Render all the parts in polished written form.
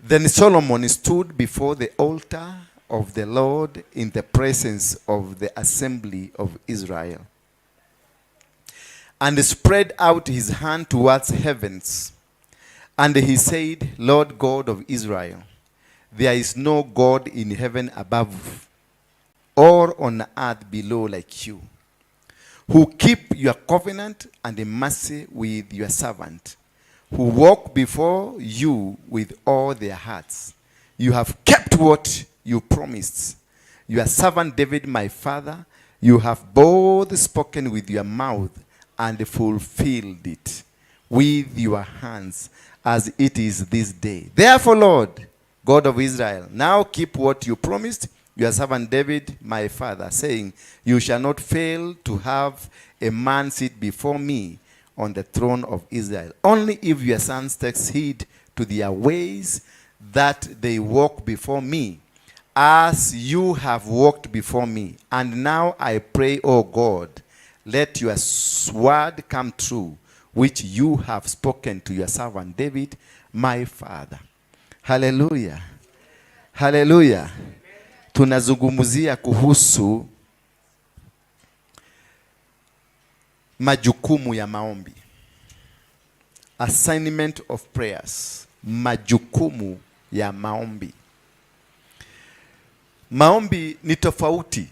Then Solomon stood before the altar of the Lord in the presence of the assembly of Israel and spread out his hand towards heavens. And he said, "Lord God of Israel, there is no God in heaven above or on earth below like you, who keep your covenant and mercy with your servant, who walk before you with all their hearts. You have kept what you promised your servant David, my father. You have both spoken with your mouth and fulfilled it with your hands, as it is this day. Therefore, Lord, God of Israel, now keep what you promised your servant David, my father, saying, 'You shall not fail to have a man sit before me on the throne of Israel.' Only if your sons take heed to their ways, that they walk before me, as you have walked before me. And now I pray, O God, let your word come true, which you have spoken to your servant David, my father." Haleluya, haleluya. Tunazungumzia kuhusu majukumu ya maombi, assignment of prayers, majukumu ya maombi. Maombi ni tofauti.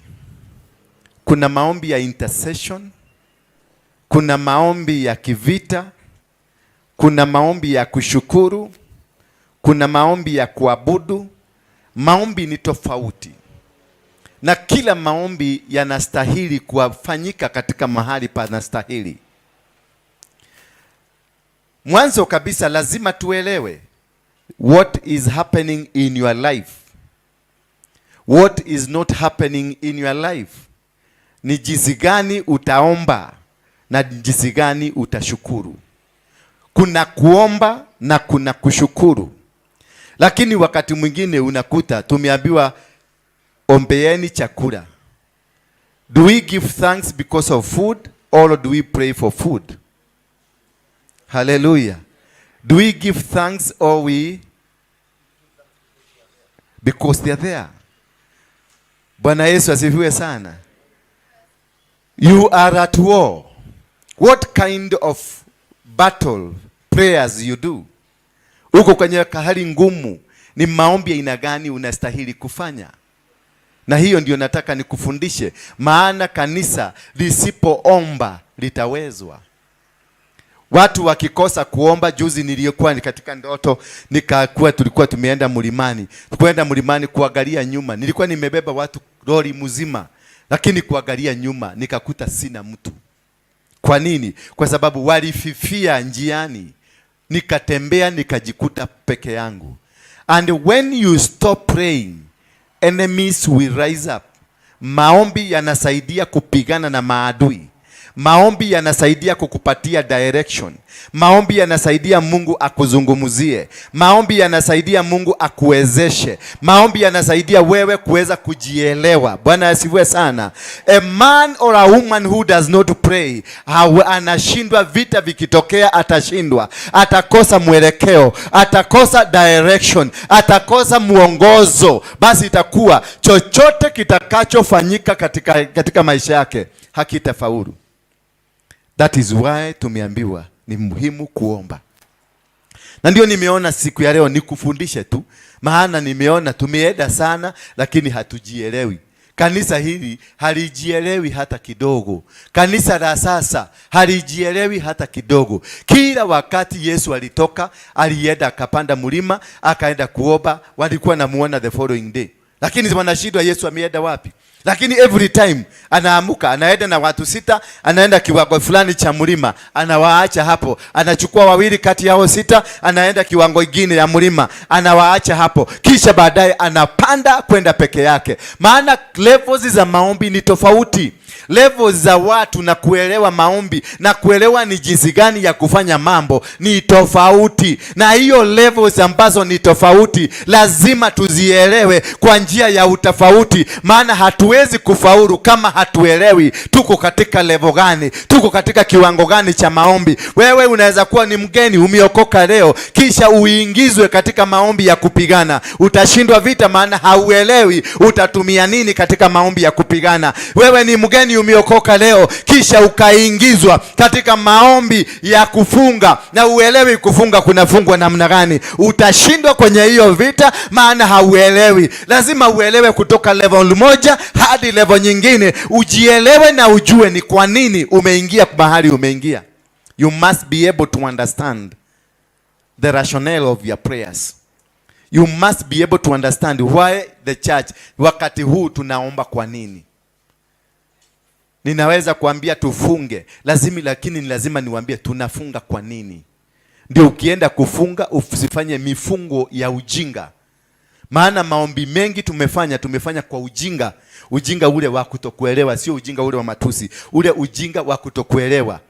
Kuna maombi ya intercession, kuna maombi ya kivita, kuna maombi ya kushukuru, kuna maombi ya kuabudu. Maombi ni tofauti, na kila maombi yanastahili kuwafanyika katika mahali panastahili. Mwanzo kabisa lazima tuelewe what is happening in your life, what is not happening in your life. Ni jinsi gani utaomba na jinsi gani utashukuru. Kuna kuomba na kuna kushukuru, lakini wakati mwingine unakuta tumeambiwa ombeeni chakula. Do we give thanks because of food or do we pray for food? Hallelujah. Do we give thanks or we because they are there? Bwana Yesu asifiwe sana. You are at war. What kind of battle prayers you do? Uko kwenye hali ngumu, ni maombi aina gani unastahili kufanya? Na hiyo ndio nataka nikufundishe, maana kanisa lisipoomba litawezwa. Watu wakikosa kuomba. Juzi niliyokuwa katika ndoto, nikakuwa tulikuwa tumeenda mlimani, kwenda mlimani kuangalia nyuma, nilikuwa nimebeba watu lori mzima, lakini kuangalia nyuma nikakuta sina mtu. Kwa nini? Kwa sababu walififia njiani, nikatembea nikajikuta peke yangu. And when you stop praying, enemies will rise up. Maombi yanasaidia kupigana na maadui. Maombi yanasaidia kukupatia direction. Maombi yanasaidia Mungu akuzungumzie. Maombi yanasaidia Mungu akuwezeshe. Maombi yanasaidia wewe kuweza kujielewa. Bwana asifiwe sana. A man or a woman who does not pray, anashindwa. Vita vikitokea atashindwa, atakosa mwelekeo, atakosa direction, atakosa mwongozo. Basi itakuwa chochote kitakachofanyika katika maisha yake hakitafaulu. That is why tumeambiwa ni muhimu kuomba, na ndio nimeona siku ya leo nikufundishe tu, maana nimeona tumeenda sana, lakini hatujielewi. Kanisa hili halijielewi hata kidogo. Kanisa la sasa halijielewi hata kidogo. Kila wakati Yesu alitoka, alienda akapanda mlima, akaenda kuomba, walikuwa namuona the following day, lakini wanashindwa Yesu ameenda wapi? Lakini every time anaamuka, anaenda na watu sita, anaenda kiwango fulani cha mlima, anawaacha hapo, anachukua wawili kati yao sita, anaenda kiwango kingine ya mlima, anawaacha hapo, kisha baadaye anapanda kwenda peke yake. Maana levels za maombi ni tofauti. Levels za watu na kuelewa maombi na kuelewa ni jinsi gani ya kufanya mambo ni tofauti, na hiyo levels ambazo ni tofauti lazima tuzielewe kwa njia ya utofauti, maana hatuwezi kufaulu kama hatuelewi tuko katika level gani, tuko katika kiwango gani cha maombi. Wewe unaweza kuwa ni mgeni, umeokoka leo, kisha uingizwe katika maombi ya kupigana, utashindwa vita, maana hauelewi utatumia nini katika maombi ya kupigana. Wewe ni mgeni, umeokoka leo, kisha ukaingizwa katika maombi ya kufunga na uelewi kufunga kunafungwa namna gani, utashindwa kwenye hiyo vita, maana hauelewi. Lazima uelewe kutoka level moja hadi level nyingine, ujielewe na ujue ni kwa nini umeingia mahali umeingia. You must be able to understand the rationale of your prayers. You must be able to understand why the church, wakati huu tunaomba kwa nini. Ninaweza kuambia tufunge, lazima, lakini ni lazima niwaambie tunafunga kwa nini. Ndio ukienda kufunga usifanye mifungo ya ujinga, maana maombi mengi tumefanya kwa ujinga, ujinga ule wa kutokuelewa, sio ujinga ule wa matusi, ule ujinga wa kutokuelewa.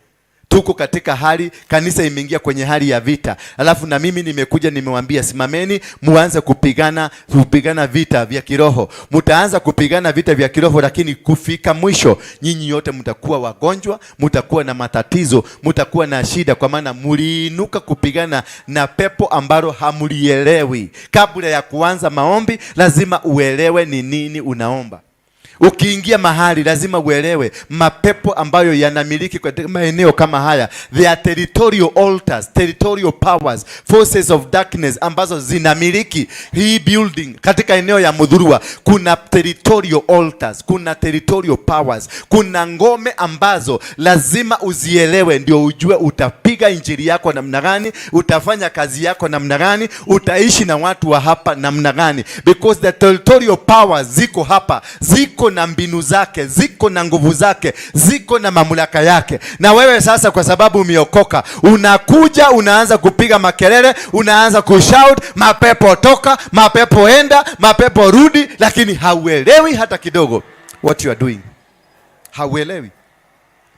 Tuko katika hali, kanisa imeingia kwenye hali ya vita, alafu na mimi nimekuja nimewambia, simameni muanze kupigana vita vya kiroho. Mtaanza kupigana vita vya kiroho, lakini kufika mwisho nyinyi yote mtakuwa wagonjwa, mtakuwa na matatizo, mtakuwa na shida, kwa maana muliinuka kupigana na pepo ambalo hamulielewi. Kabla ya kuanza maombi, lazima uelewe ni nini unaomba. Ukiingia mahali lazima uelewe mapepo ambayo yanamiliki katika maeneo kama haya. They are territorial altars, territorial powers, forces of darkness ambazo zinamiliki hii building. Katika eneo ya Muthurwa kuna territorial altars, kuna territorial powers, kuna ngome ambazo lazima uzielewe ndio ujue utapiga injili yako namna gani, utafanya kazi yako namna gani, utaishi na watu wa hapa namna gani, because the territorial powers ziko hapa, ziko na mbinu zake, ziko na nguvu zake, ziko na mamlaka yake. Na wewe sasa, kwa sababu umeokoka, unakuja unaanza kupiga makelele, unaanza kushout, mapepo toka, mapepo enda, mapepo rudi, lakini hauelewi hata kidogo what you are doing, hauelewi.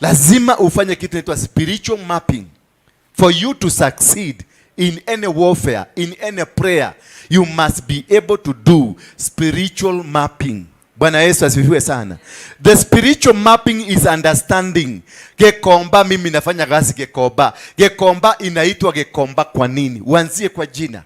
Lazima ufanye kitu inaitwa spiritual mapping. For you to succeed in any warfare, in any prayer, you must be able to do spiritual mapping. Bwana Yesu asifiwe sana. The spiritual mapping is understanding. Gikomba, mimi nafanya kazi Gikomba. Gikomba inaitwa Gikomba kwa nini? Uanzie kwa jina.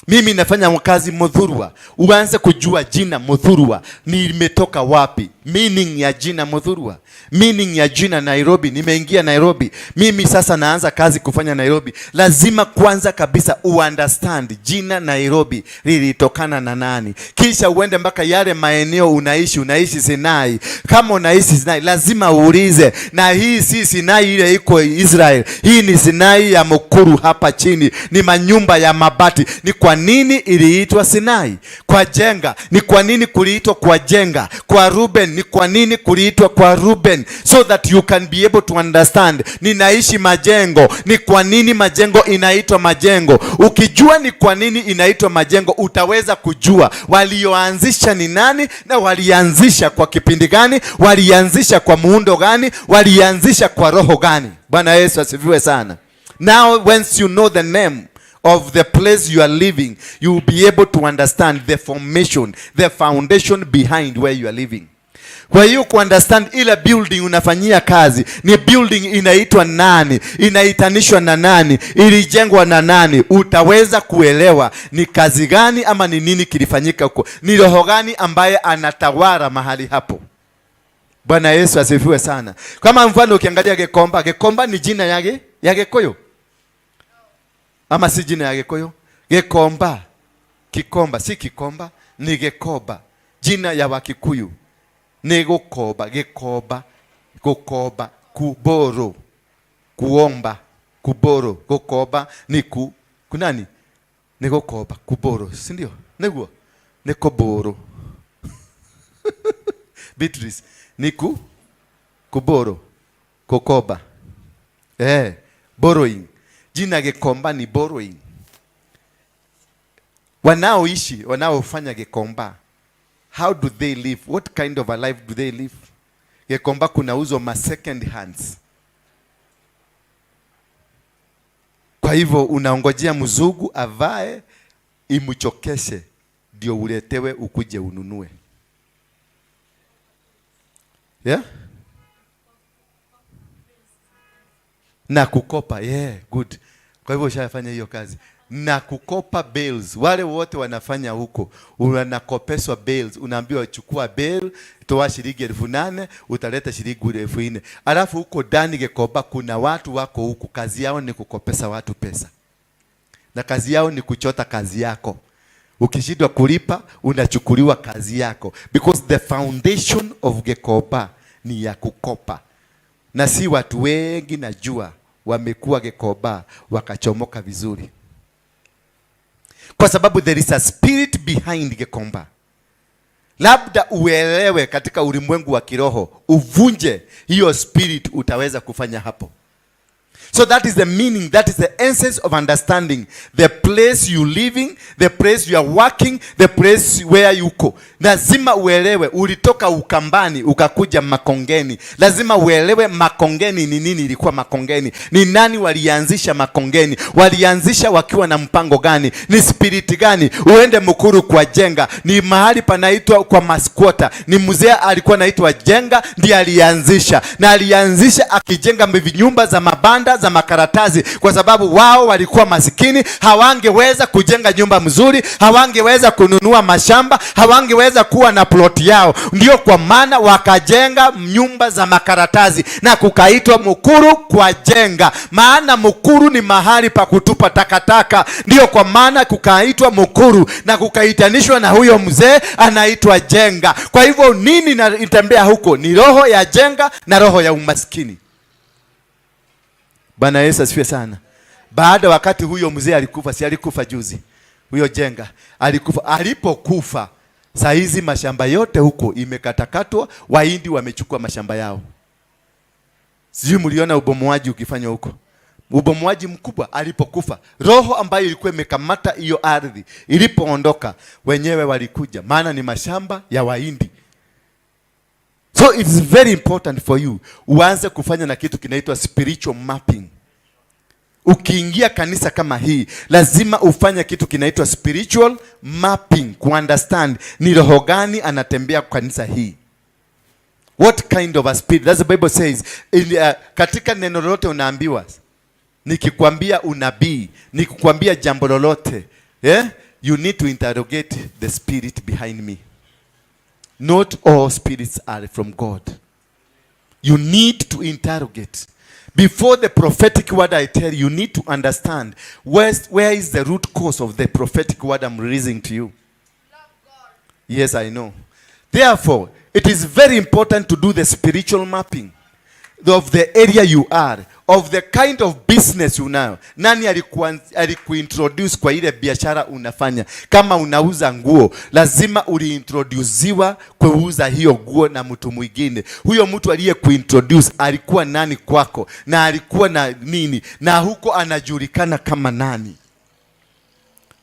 Mimi nafanya kazi Muthurwa, uanze kujua jina Muthurwa nimetoka wapi, meaning ya jina Muthurwa, meaning ya jina Nairobi. Nimeingia Nairobi, mimi sasa naanza kazi kufanya Nairobi. Lazima kwanza kabisa uunderstand jina Nairobi lilitokana na nani, kisha uende mpaka yale maeneo unaishi. Unaishi Sinai, kama unaishi Sinai lazima uulize, na hii si Sinai ile iko Israel, hii ni Sinai ya Mukuru hapa chini, ni manyumba ya mabati. Ni kwa nini iliitwa Sinai? Kwa Jenga ni kwa nini kuliitwa kwa Jenga? Kwa Ruben ni kwa nini kuliitwa kwa Ruben? So that you can be able to understand. Ninaishi Majengo, ni kwa nini Majengo inaitwa Majengo? Ukijua ni kwa nini inaitwa Majengo, utaweza kujua walioanzisha ni nani na walianzisha kwa kipindi gani, walianzisha kwa muundo gani, walianzisha kwa roho gani. Bwana Yesu asifiwe sana. Now once you know the name of the place you are living, you will be able to understand the formation, the foundation behind where you are living. Kwa hiyo kuunderstand ile building unafanyia kazi ni building inaitwa nani, inaitanishwa na nani, ilijengwa na nani, utaweza kuelewa ni kazi gani ama ni nini kilifanyika huko, ni roho gani ambaye anatawala mahali hapo. Bwana Yesu asifiwe sana. Kama mfano ukiangalia Gikomba, Gikomba ni jina ya Gikuyu ama si jina ya Gikuyu? Gikomba, Kikomba, si Kikomba, ni Gikomba, jina ya Wakikuyu ni gukomba. Gikomba, gukomba, kuborrow, kuomba, kuborrow. Gukomba ni ku kunani? Ni gukomba, kuborrow, si ndio? Niguo ni kuborrow. Beatrice, ni kuborrow, kukoba, borrowing. Jina Gikomba ni borrowing. Wanaoishi, wanaofanya Gikomba, how do they live? What kind of a life do they live? Gikomba kunauzwa ma second hands. Kwa hivyo unaongojea mzungu avae imchokeshe ndio uletewe ukuje ununue. Yeah? Na kukopa, yeah, good. Kwa hivyo ushafanya hiyo kazi. Na kukopa bales. Wale wote wanafanya huko, unakopeswa bales, unaambiwa chukua bale, toa shilingi 8,000, utaleta shilingi 4,000. Alafu huko ndani Gikomba kuna watu wako huku, kazi yao ni kukopesa watu pesa. Na kazi yao ni kuchota kazi yako. Ukishindwa kulipa, unachukuliwa kazi yako. Because the foundation of Gikomba ni ya kukopa. Na si watu wengi najua wamekuwa Gikomba wakachomoka vizuri. Kwa sababu there is a spirit behind Gikomba. Labda uelewe katika ulimwengu wa kiroho, uvunje hiyo spirit, utaweza kufanya hapo. So that is the meaning, that is the essence of understanding the place you living, the place you are working, the place where you go. Lazima uelewe ulitoka Ukambani ukakuja Makongeni. Lazima uelewe Makongeni ni nini, ilikuwa Makongeni. Ni nani walianzisha Makongeni? Walianzisha wakiwa na mpango gani? Ni spirit gani? Uende Mukuru kwa Jenga, ni mahali panaitwa kwa masquota. Ni mzee alikuwa anaitwa Jenga ndiye alianzisha. Na alianzisha akijenga nyumba za mabanda za makaratasi, kwa sababu wao walikuwa masikini, hawangeweza kujenga nyumba mzuri, hawangeweza kununua mashamba, hawangeweza kuwa na plot yao. Ndio kwa maana wakajenga nyumba za makaratasi na kukaitwa Mukuru kwa Jenga, maana Mukuru ni mahali pa kutupa takataka. Ndio kwa maana kukaitwa Mukuru na kukaitanishwa na huyo mzee anaitwa Jenga. Kwa hivyo nini inatembea huko? Ni roho ya Jenga na roho ya umaskini. Bwana Yesu asifiwe sana. Baada wakati huyo mzee alikufa, si alikufa juzi? Huyo Jenga alikufa. Alipokufa, saa hizi mashamba yote huko imekatakatwa, Wahindi wamechukua mashamba yao. Sijui mliona ubomoaji ukifanywa huko. Ubomoaji mkubwa. Alipokufa, roho ambayo ilikuwa imekamata hiyo ardhi ilipoondoka, wenyewe walikuja, maana ni mashamba ya Wahindi. So it's very important for you uanze kufanya na kitu kinaitwa spiritual mapping. Ukiingia kanisa kama hii, lazima ufanye kitu kinaitwa spiritual mapping, kuunderstand ni roho gani anatembea kanisa hii. What kind of a spirit? That's the Bible says. Katika neno lolote unaambiwa, nikikwambia unabii, nikikwambia jambo lolote, yeah? You need to interrogate the spirit behind me. Not all spirits are from God. You need to interrogate. Before the prophetic word I tell you, you need to understand where is the root cause of the prophetic word I'm releasing to you. Yes, I know. Therefore, it is very important to do the spiritual mapping of the area you are, of the kind of business you know. Nani alikuintroduce kwa ile biashara unafanya? Kama unauza nguo, lazima uliintroduciwa kuuza hiyo nguo na mtu mwingine. Huyo mtu aliyekuintroduce alikuwa nani kwako? Na alikuwa na nini? Na huko anajulikana kama nani?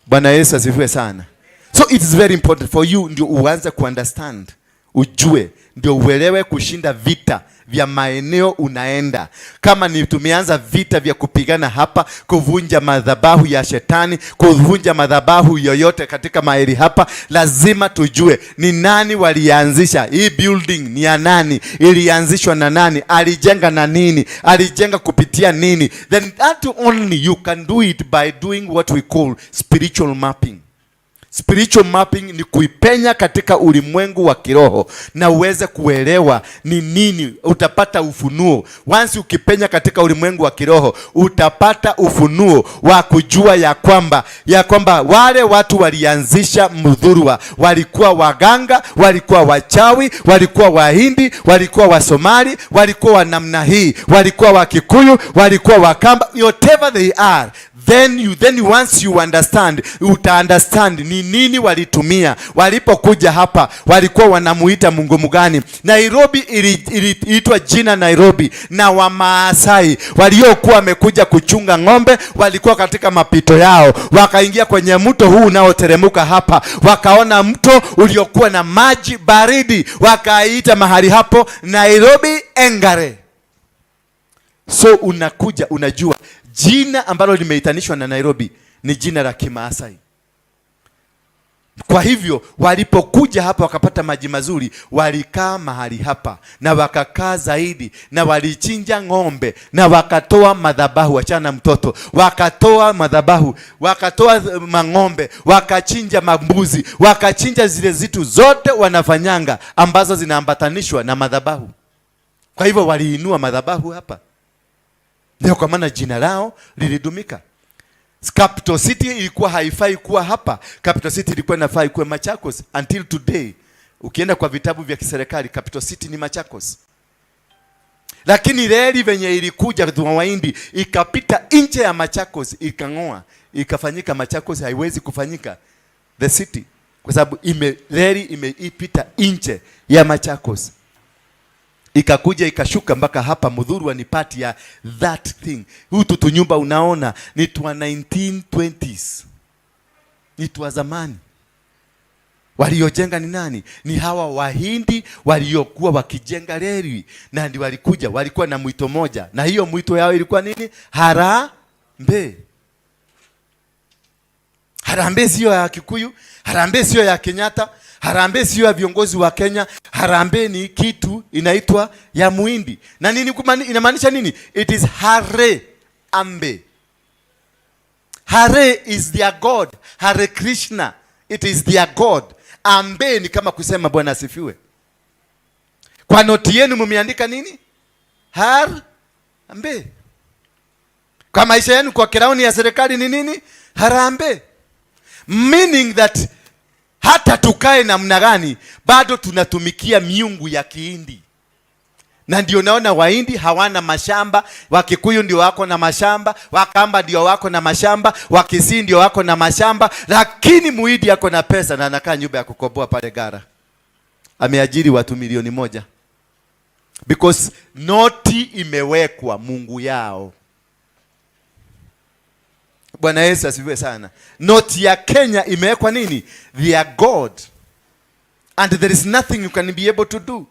Bwana Yesu asifiwe sana. So it is very important for you ndio uanze kuunderstand, ujue, ndio uelewe kushinda vita vya maeneo unaenda. Kama ni tumeanza vita vya kupigana hapa, kuvunja madhabahu ya shetani, kuvunja madhabahu yoyote katika mahali hapa, lazima tujue ni nani walianzisha hii building, ni ya nani, ilianzishwa na nani, alijenga na nini, alijenga kupitia nini. Then that only you can do it by doing what we call spiritual mapping. Spiritual mapping ni kuipenya katika ulimwengu wa kiroho na uweze kuelewa ni nini, utapata ufunuo. Once ukipenya katika ulimwengu wa kiroho, utapata ufunuo wa kujua ya kwamba wale watu walianzisha Muthurwa walikuwa waganga, walikuwa wachawi, walikuwa Wahindi, walikuwa Wasomali, walikuwa wa namna hii, walikuwa Wakikuyu, walikuwa Wakamba, whatever they are. Then once you understand, uta understand ni Ni nini walitumia walipokuja hapa? Walikuwa wanamuita Mungu mgani? Nairobi iliitwa jina Nairobi na Wamaasai waliokuwa wamekuja kuchunga ng'ombe, walikuwa katika mapito yao, wakaingia kwenye mto huu unaoteremuka hapa, wakaona mto uliokuwa na maji baridi, wakaita mahali hapo Nairobi Engare. So unakuja unajua jina ambalo limeitanishwa na Nairobi ni jina la Kimaasai. Kwa hivyo walipokuja hapa wakapata maji mazuri, walikaa mahali hapa na wakakaa zaidi, na walichinja ng'ombe na wakatoa madhabahu. Achana na mtoto, wakatoa madhabahu, wakatoa mang'ombe, wakachinja mambuzi, wakachinja zile zitu zote wanafanyanga ambazo zinaambatanishwa na madhabahu. Kwa hivyo waliinua madhabahu hapa, ndio kwa maana jina lao lilidumika. Capital City ilikuwa haifai kuwa hapa. Capital City ilikuwa inafai kuwa Machakos until today. Ukienda kwa vitabu vya kiserikali, Capital City ni Machakos. Lakini reli venye ilikuja kwa Wahindi ikapita nje ya Machakos, ikang'oa, ikafanyika Machakos haiwezi kufanyika the city kwa sababu reli imeipita nje ya Machakos, ikakuja ikashuka mpaka hapa Muthurwa. Ni part ya that thing. Huu tutunyumba unaona ni twa 1920s, ni twa zamani. Waliojenga ni nani? Ni hawa Wahindi waliokuwa wakijenga reli, na ndio walikuja, walikuwa na mwito moja, na hiyo mwito yao ilikuwa nini? Harambee. Harambee sio ya Kikuyu, harambee sio ya Kenyatta, harambee sio ya viongozi wa Kenya. Harambee ni kitu inaitwa ya Muhindi. Na nini inamaanisha nini? It is Hare Ambe. Hare is their god. Hare Krishna. It is their god. Ambe ni kama kusema Bwana asifiwe. Kwa noti yenu mumeandika nini? Har Ambe. Kwa maisha yenu, kwa crown ya serikali ni nini? Harambee. Meaning that hata tukae namna gani bado tunatumikia miungu ya Kihindi. Na ndio naona Wahindi hawana mashamba, Wakikuyu ndio wako na mashamba, Wakamba ndio wako na mashamba, Wakisii ndio wako na mashamba, lakini Muhindi ako na pesa na anakaa nyumba ya kukomboa pale Gara. Ameajiri watu 1 milioni because noti imewekwa mungu yao. Bwana Yesu asifiwe sana. Noti ya Kenya imewekwa nini? Their God. And there is nothing you can be able to do.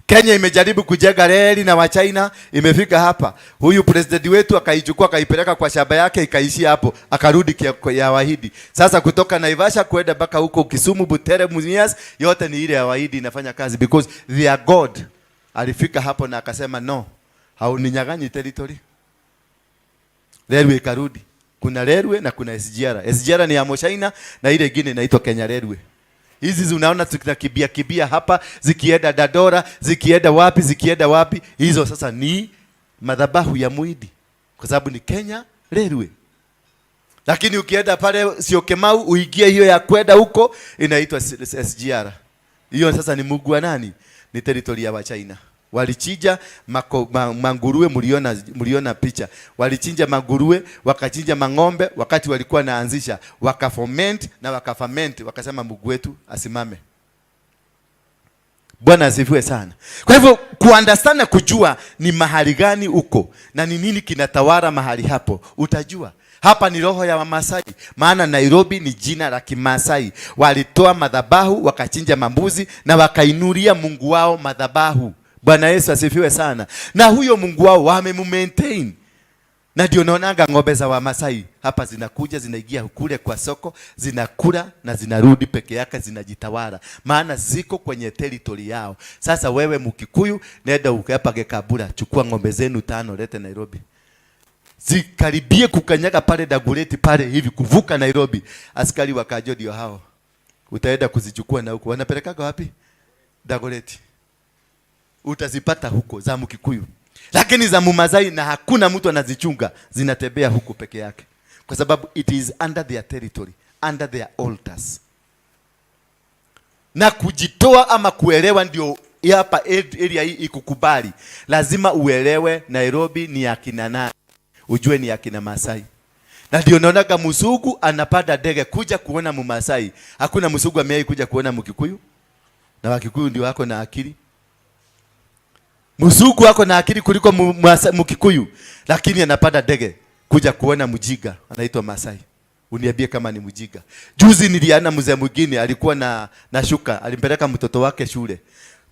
Kenya imejaribu kujenga reli na Wachina, imefika hapa. Huyu president wetu akaichukua, akaipeleka kwa shamba yake, ikaishia hapo, akarudi ya Wahindi. Sasa kutoka Naivasha kwenda mpaka huko Kisumu, Butere, Mumias, yote ni ile ya Wahindi inafanya kazi because their God alifika hapo na akasema no, hauninyang'anyi territory. Railway ikarudi. Kuna railway na kuna SGR. SGR ni ya Mchina na ile ingine inaitwa Kenya Railway. Hizi unaona tukimbia kibia hapa, zikienda Dandora, zikienda wapi, zikienda wapi, hizo sasa ni madhabahu ya Muhindi kwa sababu ni Kenya Railway. Lakini ukienda pale Syokimau uingie hiyo ya kwenda huko inaitwa SGR. Hiyo sasa ni mungu wa nani? Ni territory ya Wachina. Walichinja manguruwe, mliona picha. Walichinja manguruwe, wakachinja mang'ombe wakati walikuwa naanzisha, wakafoment na wakaferment, wakasema Mungu wetu asimame. Bwana asifiwe sana. Kwa hivyo kuunderstand na kujua ni mahali gani uko na ni nini kinatawala mahali hapo, utajua hapa ni roho ya Wamasai, maana Nairobi ni jina la Kimasai. Walitoa madhabahu, wakachinja mambuzi na wakainulia Mungu wao madhabahu. Bwana Yesu asifiwe sana. Na huyo Mungu wao wamemumaintain. Na ndio naonanga ng'ombe za Wamasai hapa zinakuja, zinaingia kule kwa soko, zinakula na zinarudi peke yake, zinajitawala, maana ziko kwenye territory yao. Sasa wewe Mkikuyu, nenda ukapage kabura, chukua ng'ombe zenu tano, lete Nairobi, zikaribie kukanyaga pale Dagoretti pale hivi kuvuka Nairobi, askari wa Kanjo ndio hao, utaenda kuzichukua na huko wanapelekaga wapi? Dagoretti, utazipata huko za Mkikuyu, lakini za Mumasai na hakuna mtu anazichunga, zinatembea huko peke yake, kwa sababu it is under their territory, under their altars. Na kujitoa ama kuelewa ndio hapa area hii ikukubali, lazima uelewe Nairobi ni ya kina nani, ujue ni ya kina Masai. Na ndio naonaga Mzungu anapanda ndege kuja kuona Mumasai. Hakuna Mzungu amewahi kuja kuona Mkikuyu. Na Wakikuyu ndio wako na akili. Mzungu wako na akili kuliko Mkikuyu, lakini anapanda ndege kuja kuona mjiga anaitwa Masai. Uniambie kama ni mjiga. Juzi niliana mzee mwingine alikuwa na shuka, alimpeleka mtoto wake shule.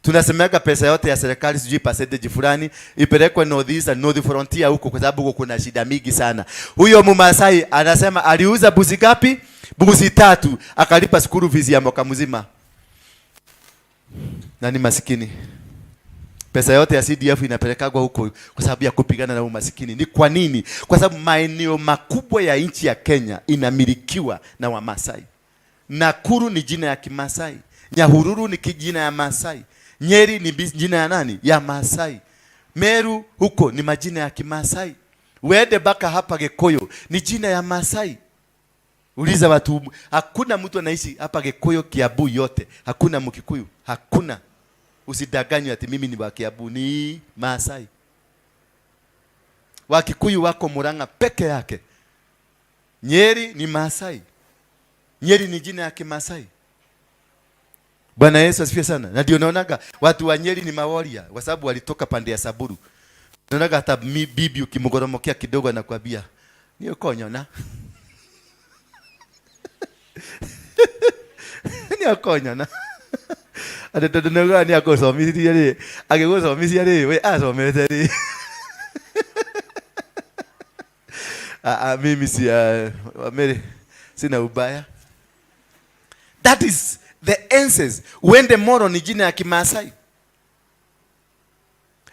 Tunasemaga pesa yote ya serikali, sijui percentage fulani ipelekwe North East and North Frontier huko, kwa sababu huko kuna shida mingi sana. Huyo Mumasai anasema aliuza buzi ngapi? Buzi tatu, akalipa school fees ya mwaka mzima. Na ni masikini. Pesa yote ya CDF inapelekagwa huko kwa sababu ya kupigana na umasikini. Ni kwa nini? Kwa sababu maeneo makubwa ya nchi ya Kenya inamilikiwa na Wamasai. Nakuru ni jina ya Kimasai. Nyahururu ni jina ya Masai. Nyeri ni jina ya nani? Ya Masai. Meru huko ni majina ya Kimasai. Uende mpaka hapa Gikuyu ni jina ya Masai. Uliza watu, hakuna mtu anaishi hapa Gikuyu Kiambu yote. Hakuna Mkikuyu, hakuna. Usidanganywe ati mimi ni wa Kiambu, ni Masai. Wakikuyu wako Murang'a peke yake. Nyeri ni Masai. Nyeri ni jina ya Kimasai. Bwana Yesu asifiwe sana. Na ndio naonaga watu wa Nyeri ni mawarrior kwa sababu walitoka pande ya Samburu. Naonaga hata bibi ukimgoromokea kidogo anakuambia ni ukonyona. Ni ukonyona. Ati tondu nĩaugaga nĩ akũcomithirie rĩ, agĩgũcomithia rĩ, we acomete rĩ. Ah, ah, mimi si Mary, sina ubaya. That is the essence. Uende Moro ni jina ya Kimaasai.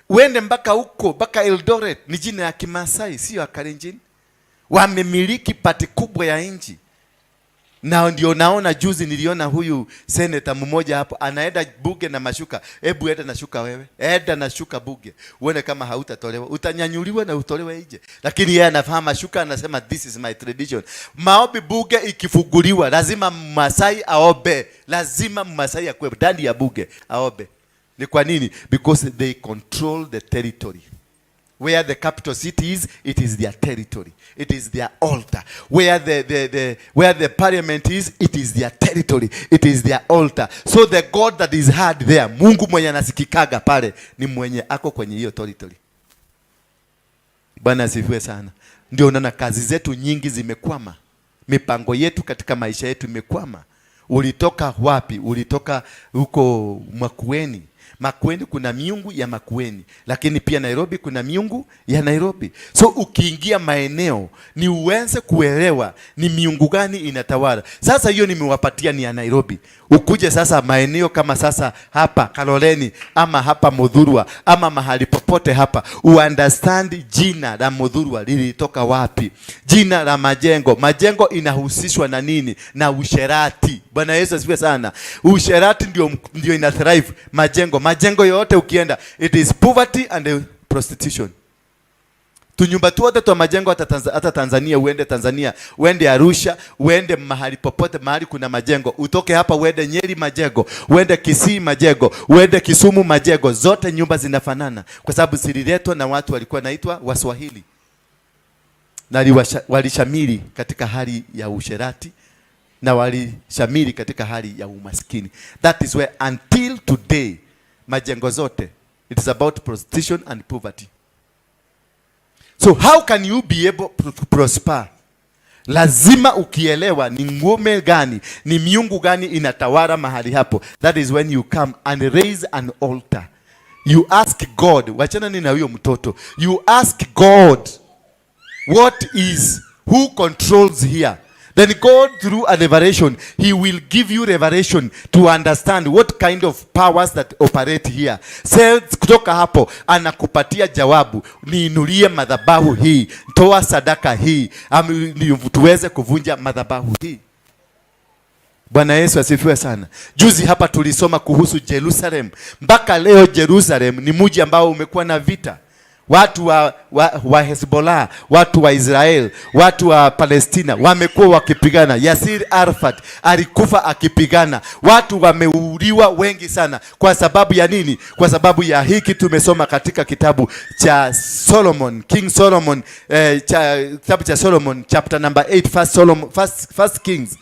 Uende mpaka huko mpaka Eldoret ni jina ya Kimaasai, sio ya Kalenjin. Wamemiliki part kubwa ya nchi. Na ndio naona juzi niliona huyu seneta mmoja hapo anaenda bunge na mashuka. Hebu enda na shuka wewe. Enda na shuka bunge. Uone kama hautatolewa. Utanyanyuliwa na utolewe nje. Lakini yeye anavaa mashuka, anasema this is my tradition. Maombi bunge ikifunguliwa lazima Masai aombe. Lazima Masai akue ndani ya bunge aombe. Ni kwa nini? Because they control the territory. Where the capital city is, it is their territory. It is their altar. Where the parliament is, it is their territory. It is their altar. So the God that is heard there, Mungu mwenye anasikikaga pale, ni mwenye ako kwenye hiyo territory. Bwana asifiwe sana. Ndio unaona kazi zetu nyingi zimekwama. Mipango yetu katika maisha yetu imekwama. Ulitoka wapi? Ulitoka huko Makueni. Makueni kuna miungu ya Makueni, lakini pia Nairobi kuna miungu ya Nairobi. So ukiingia maeneo ni uweze kuelewa ni miungu gani inatawala. Sasa hiyo nimewapatia ni ya Nairobi. Ukuje sasa maeneo kama sasa hapa Kaloleni ama hapa Muthurwa ama mahali popote hapa, uunderstand jina la Muthurwa lilitoka wapi, jina la majengo. Majengo inahusishwa na nini? Na usherati. Bwana Yesu asifiwe sana. Usherati ndio ina thrive majengo. Majengo yote ukienda, it is poverty and prostitution. Tunyumba tuote twa majengo, hata Tanzania, uende Tanzania, uende Arusha, uende mahali popote mahali kuna majengo, utoke hapa uende Nyeri majengo, uende Kisii majengo, uende Kisumu majengo, zote nyumba zinafanana kwa sababu zililetwa na watu walikuwa naitwa Waswahili. Na walishamiri katika hali ya usherati na walishamiri katika hali ya umaskini. That is where until today majengo zote it is about prostitution and poverty. So how can you be able to prosper? Lazima ukielewa ni ngome gani, ni miungu gani inatawala mahali hapo. That is when you come and raise an altar. You ask God, wachana ni na huyo mtoto. You ask God, who controls here? Then God, through a revelation, he will give you revelation to understand what kind of powers that operate here. Sasa kutoka hapo anakupatia jawabu, niinulie madhabahu hii, toa sadaka hii, tuweze kuvunja madhabahu hii. Bwana Yesu asifiwe sana. Juzi hapa tulisoma kuhusu Jerusalem. Mpaka leo Jerusalem ni mji ambao umekuwa na vita. Watu wa Hezbollah, watu wa Israel, watu wa Palestina wamekuwa wakipigana. Yasir Arafat alikufa akipigana. Watu wameuliwa wengi sana. Kwa sababu ya nini? Kwa sababu ya hiki tumesoma katika kitabu cha Solomon, King Solomon, kitabu cha Solomon chapter number 8, first Solomon, first Kings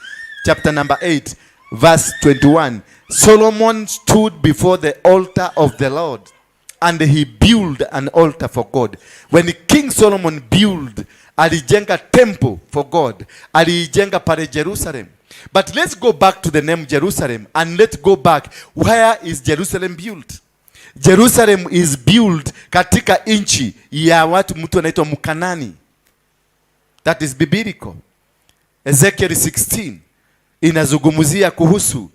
chapter number 8 verse 21. Solomon stood before the altar of the Lord and he built an altar for God. When King Solomon built, alijenga temple for God. Aliijenga pale Jerusalem. But let's go back to the name Jerusalem and let's go back. Where is Jerusalem built? Jerusalem is built katika nchi ya watu, mtu anaitwa Mkanani. That is biblical. Ezekiel 16 inazungumzia kuhusu,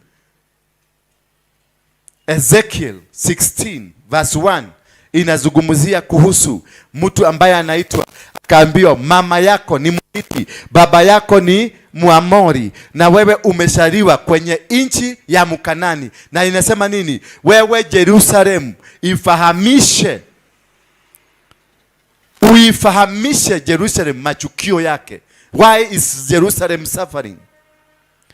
Ezekiel 16 verse 1 inazungumzia kuhusu mtu ambaye anaitwa, akaambiwa, "Mama yako ni Mhiti, baba yako ni Muamori, na wewe umezaliwa kwenye nchi ya Mkanani." Na inasema nini? Wewe Jerusalem, ifahamishe, uifahamishe Jerusalem machukio yake. Why is Jerusalem suffering?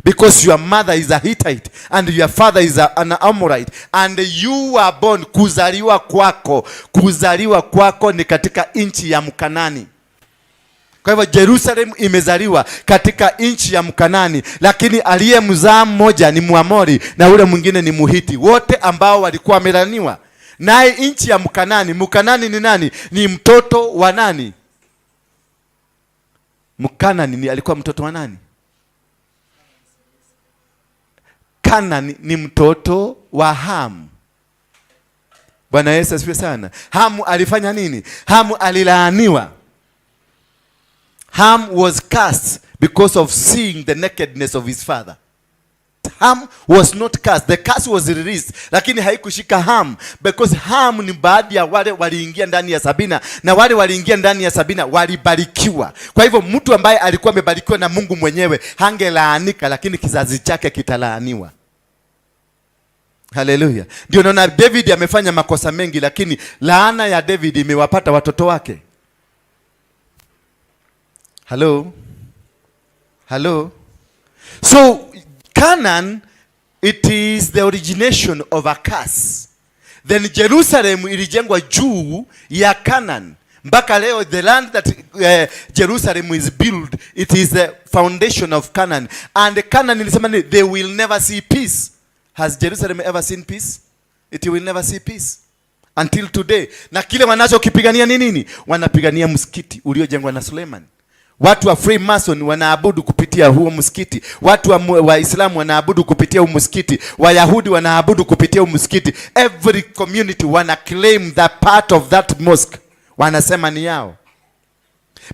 Because your mother is a Hittite and your father is an Amorite and you were born, kuzaliwa kwako ni katika nchi ya Mkanani. Kwa hivyo Jerusalem imezaliwa katika nchi ya Mkanani, lakini aliyemzaa mmoja ni Muamori na ule mwingine ni Muhiti, wote ambao walikuwa wamelaniwa. Naye nchi ya Mkanani, Mkanani ni nani? Ni mtoto wa nani? Mkanani ni alikuwa mtoto wa nani? Kanani ni mtoto wa Hamu. Bwana Yesu asifiwe sana. Hamu alifanya nini? Hamu alilaaniwa. Ham was cursed because of seeing the nakedness of his father. Ham was not cursed. The curse was released, lakini haikushika Ham because Ham ni baadhi ya wale waliingia ndani ya safina, na wale waliingia ndani ya safina walibarikiwa. Kwa hivyo mtu ambaye alikuwa amebarikiwa na Mungu mwenyewe hangelaanika, lakini kizazi chake kitalaaniwa. Haleluya! Ndio naona David amefanya makosa mengi, lakini laana ya David imewapata watoto wake. Hello? Hello? So Canaan, it is the origination of a curse. Then Jerusalem ilijengwa juu ya Canaan. Mpaka leo the land that Jerusalem is built, it is the foundation of Canaan. And Canaan ilisema ni they will never see peace. Has Jerusalem ever seen peace? It will never see peace until today. Na kile wanachokipigania ni nini? Wanapigania msikiti uliojengwa na Suleiman. Watu wa Freemason wanaabudu kupitia huo msikiti. Watu wa Waislamu wanaabudu kupitia huo msikiti. Wayahudi wanaabudu kupitia huo msikiti. Every community wana claim that part of that mosque, wanasema ni yao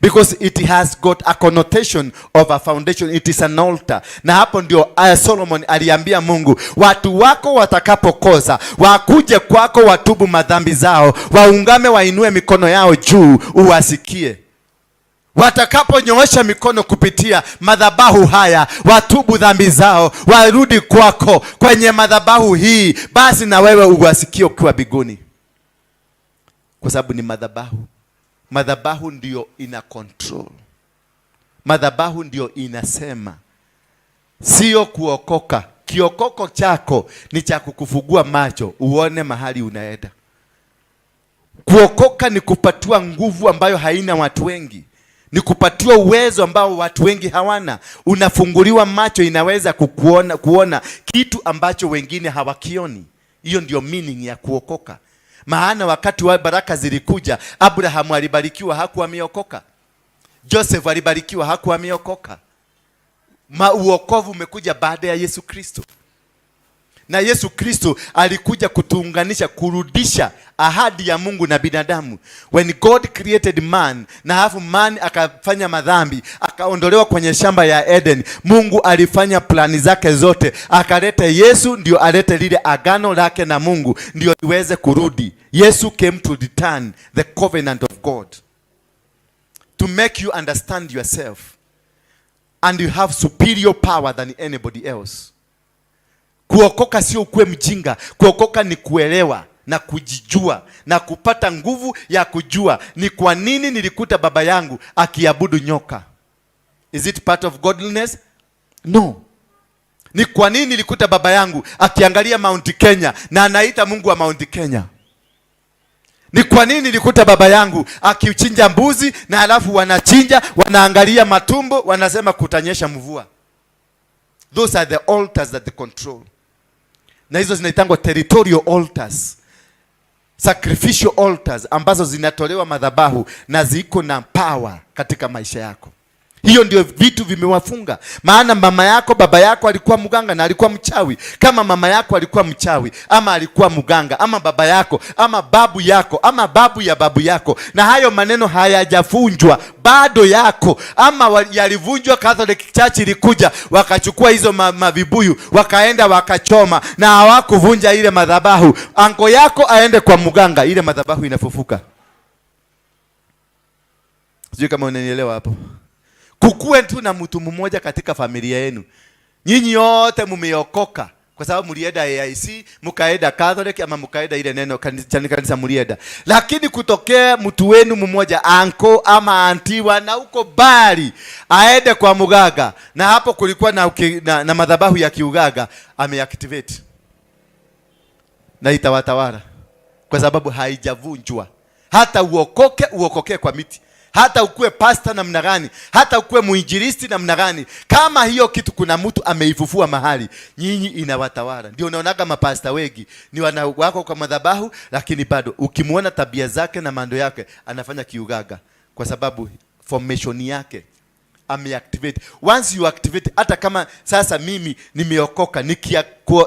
because it has got a connotation of a foundation. It is an altar. Na hapo ndio Solomon aliambia Mungu, "Watu wako watakapokosa, wakuje kwako, watubu madhambi zao, waungame, wainue mikono yao juu, uwasikie. Watakaponyoosha mikono kupitia madhabahu haya, watubu dhambi zao, warudi kwako kwenye madhabahu hii, basi na wewe uwasikie ukiwa mbinguni," kwa sababu ni madhabahu. Madhabahu ndio ina control, madhabahu ndio inasema, sio kuokoka. Kiokoko chako ni cha kukufungua macho uone mahali unaenda. Kuokoka ni kupatiwa nguvu ambayo haina watu wengi, ni kupatiwa uwezo ambao watu wengi hawana. Unafunguliwa macho, inaweza kukuona, kuona kitu ambacho wengine hawakioni. Hiyo ndio meaning ya kuokoka. Maana wakati wa baraka zilikuja, Abrahamu alibarikiwa, hakuwa ameokoka. Joseph alibarikiwa, hakuwa ameokoka. Uokovu umekuja baada ya Yesu Kristo, na Yesu Kristo alikuja kutuunganisha, kurudisha ahadi ya Mungu na binadamu. When God created man, na halafu man akafanya madhambi, akaondolewa kwenye shamba ya Eden, Mungu alifanya plani zake zote, akaleta Yesu ndio alete lile agano lake na Mungu ndio iweze kurudi. Yesu came to return the covenant of God to make you understand yourself and you have superior power than anybody else. Kuokoka sio ukuwe mjinga. Kuokoka ni kuelewa. Na kujijua na kupata nguvu ya kujua ni kwa nini nilikuta baba yangu akiabudu nyoka. Is it part of godliness? No. Ni kwa nini nilikuta baba yangu akiangalia Mount Kenya na anaita Mungu wa Mount Kenya? Ni kwa nini nilikuta baba yangu akichinja mbuzi na halafu wanachinja, wanaangalia matumbo, wanasema kutanyesha mvua? Those are the altars that they control. Na hizo zinaitangwa territorial altars, sacrificial altars ambazo zinatolewa madhabahu na ziko na power katika maisha yako. Hiyo ndio vitu vimewafunga. Maana mama yako, baba yako alikuwa mganga na alikuwa mchawi. Kama mama yako alikuwa mchawi ama alikuwa mganga, ama baba yako ama babu yako ama babu ya babu yako, na hayo maneno hayajavunjwa bado yako, ama yalivunjwa, Catholic Church ilikuja wakachukua hizo mavibuyu wakaenda wakachoma, na hawakuvunja ile madhabahu. Uncle yako aende kwa mganga, ile madhabahu inafufuka. Sijui kama unanielewa hapo. Kukuwe tu na mtu mmoja katika familia yenu, nyinyi yote mumeokoka kwa sababu mlienda AIC, mkaenda Catholic ama mkaenda ile neno kanisa mlienda, lakini kutokea mtu wenu mmoja, uncle ama auntie na huko bali aende kwa muganga, na hapo kulikuwa na madhabahu ya kiugaga, ameactivate na itawatawala kwa sababu haijavunjwa. Hata uokoke, uokoke kwa miti, hata ukuwe pasta namna gani, hata ukuwe muinjilisti namna gani, kama hiyo kitu kuna mtu ameifufua mahali, nyinyi inawatawala. Ndio unaonaga mapasta wengi ni wana wako kwa madhabahu, lakini bado ukimwona tabia zake na mando yake anafanya kiugaga, kwa sababu formation yake ameactivate. Once you activate, hata kama sasa mimi nimeokoka,